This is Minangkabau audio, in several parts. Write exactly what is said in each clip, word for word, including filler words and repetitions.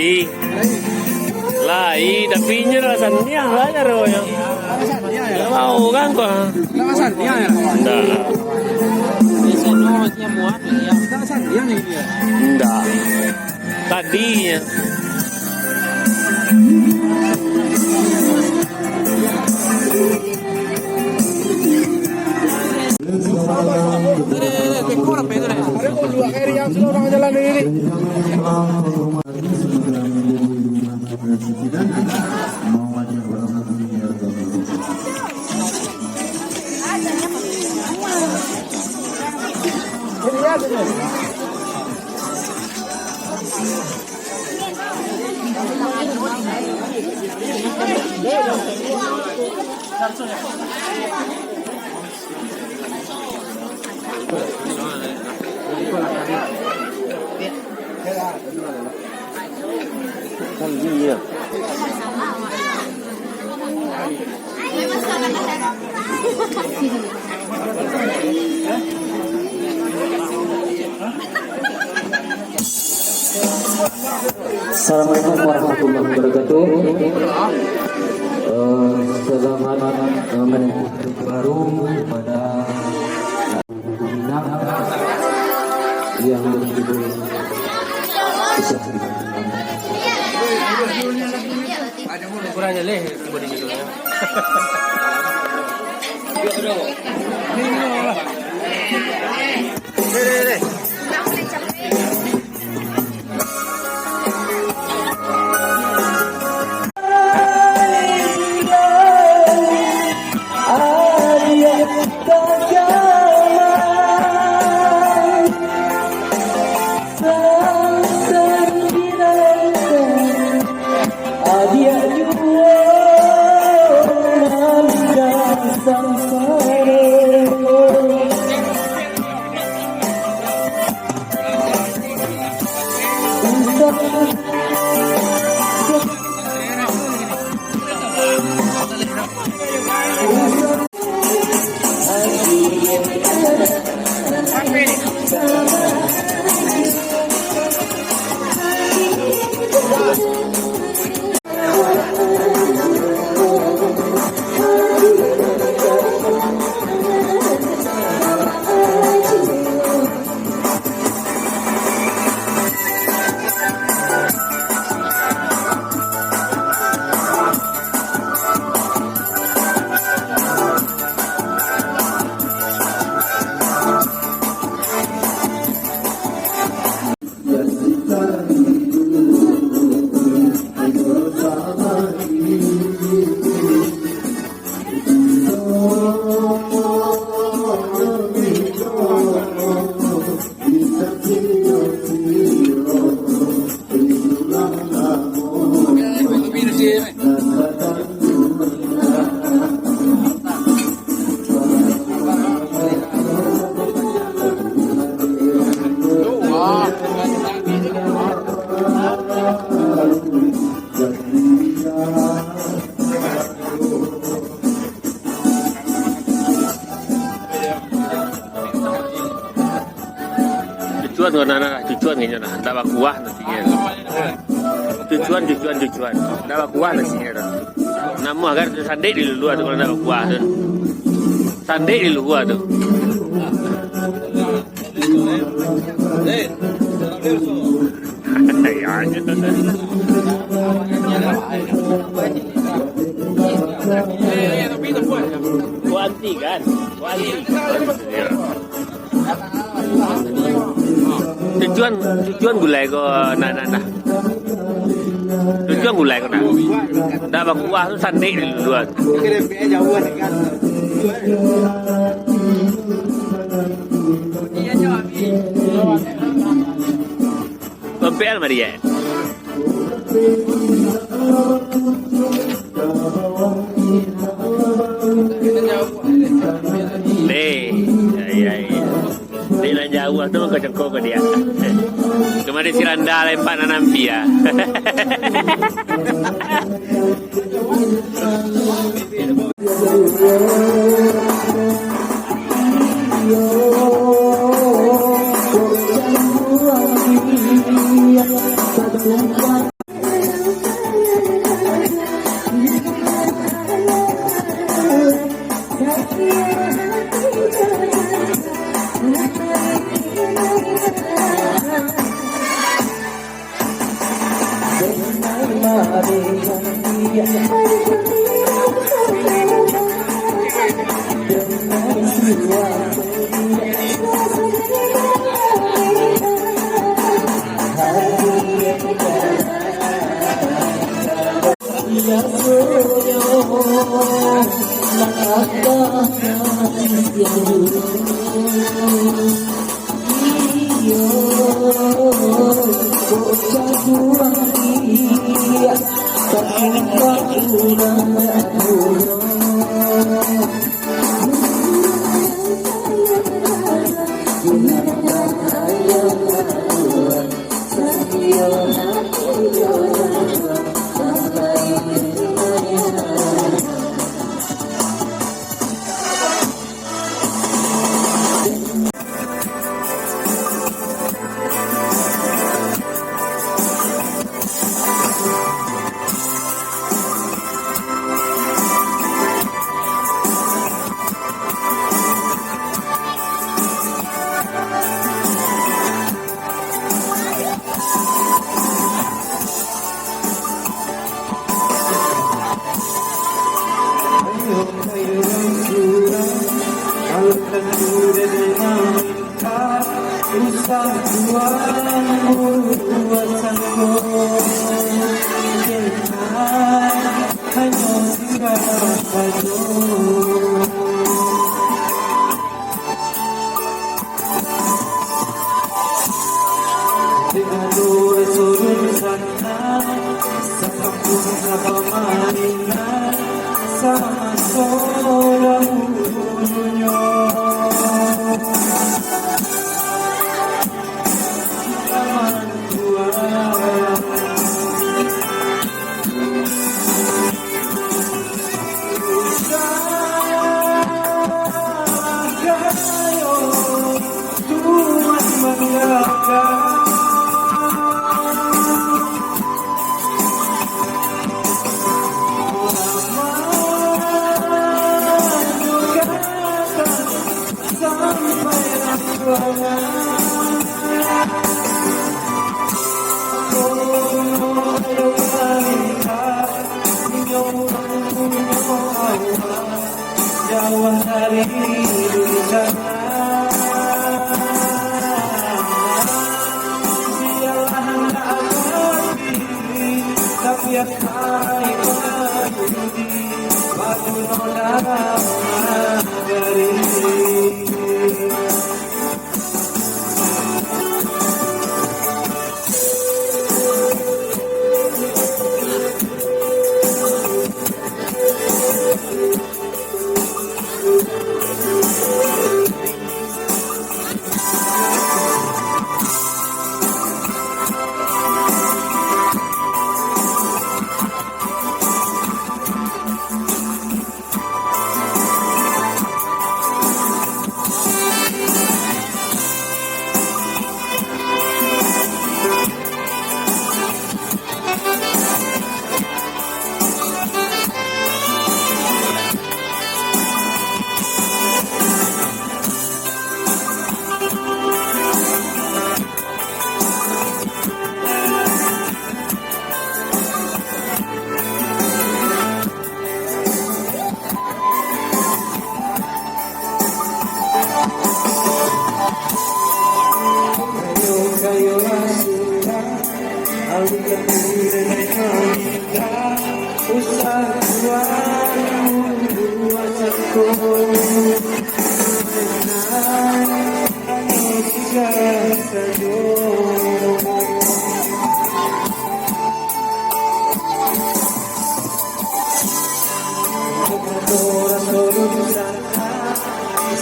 Ih. Lai, tapi inyo lah sandiang lah, ya, rohnya. Lah, urang ko. Ndak. Ndak. Tadinyo. Assalamualaikum warahmatullahi wabarakatuh. Eh, selamat, eh, menempuh hidup baru kepada Minang yang berjudul Kisah Hidup. Kurangnya leh, tiba di judulnya. Cucuan ko nah, nah, cucuan ko nyo nah, ndak bakuah nasinyo. Cucuan, cucuan, cucuan. Ndak bakuah nasinyo tu. Namuah kan sandek di lua tu kalau ndak bakuah tu. Sandek di lua tu. Ya, ya. Kuanti kan? Kuanti. Ya. Cucuan, cucuan gulai ko, nah, nah, nah. Cucuan gulai ko, nah. Ndak bakuah tu sandek di lua. P P L mari, ya. Deh, ya, ya, ya. Dek nan jauah tu kacangko ka dia. Kamari si Randa lempak nan nampi ya. Usah buang-buang wakatu, hanyo singgah sajo. Dek ado raso dunsanak, sakampuang sapamainan, samaso dahulunyo. Jauah dari dunsanak, bialah ndak tapi asai pangudi, baguno dalam nagari.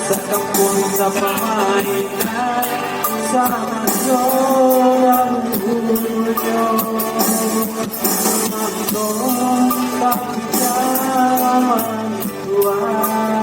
Sakampung sapamainan, samaso dahulunyo, mangko tapi salaman tuan.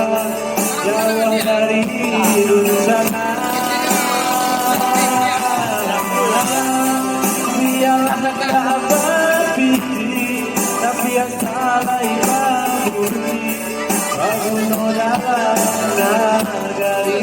Jauah dari dunia sana. Biarlah tak berpikir, tapi yang salah ibadah. Baguno dalam nagari.